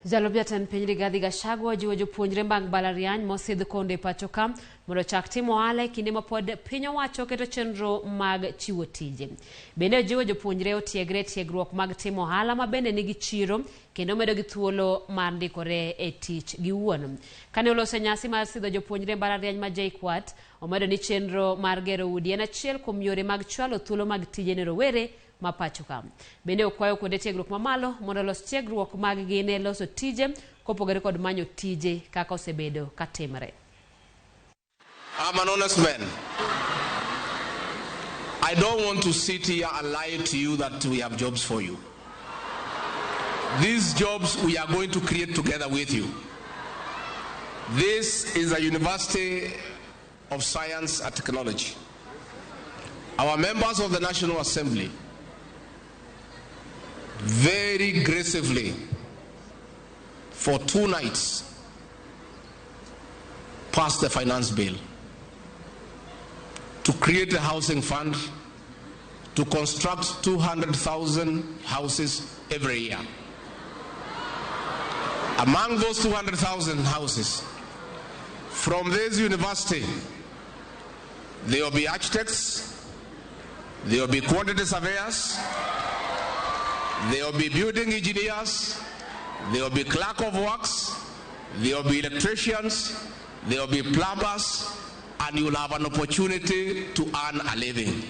Jalup jatend piny Rigathi Gachagua ojiwo jopuonjre mag mbalariany mosidh konde e pacho ka mondo ochak timo ohala e kinde ma pod piny owacho keto chenro mag chiwo tije. Bende ojiwo jopuonjre otiegre e tiegruok mag timo ohala ma bende nigi chiro kendo medogi thuolo mar ndikore e tich giwuon. Kane oloso e nyasi mar sidho jopuonjre e mbalariany ma JKUAT, omedo ni chenro mar gero udi en achiel kuom yore mag chwalo thuolo mag tije ne rowere ma pacho ka. Bende okwayo kuonde tiegruok mamalo mondo olos tiegruok mag gi ne loso tije kopogore kod manyo tije kaka osebedo ka timre. I'm an honest man. I don't want to sit here and lie to you that we have jobs for you. These jobs we are going to create together with you. This is a university of science and technology. Our members of the National Assembly very aggressively for 2 nights passed the finance bill to create a housing fund to construct 200,000 houses every year. Among those 200,000 houses, from this university, there will be architects, there will be quantity surveyors, there will be building engineers, there will be clerk of works, there will be electricians, there will be plumbers, and you'll have an opportunity to earn a living.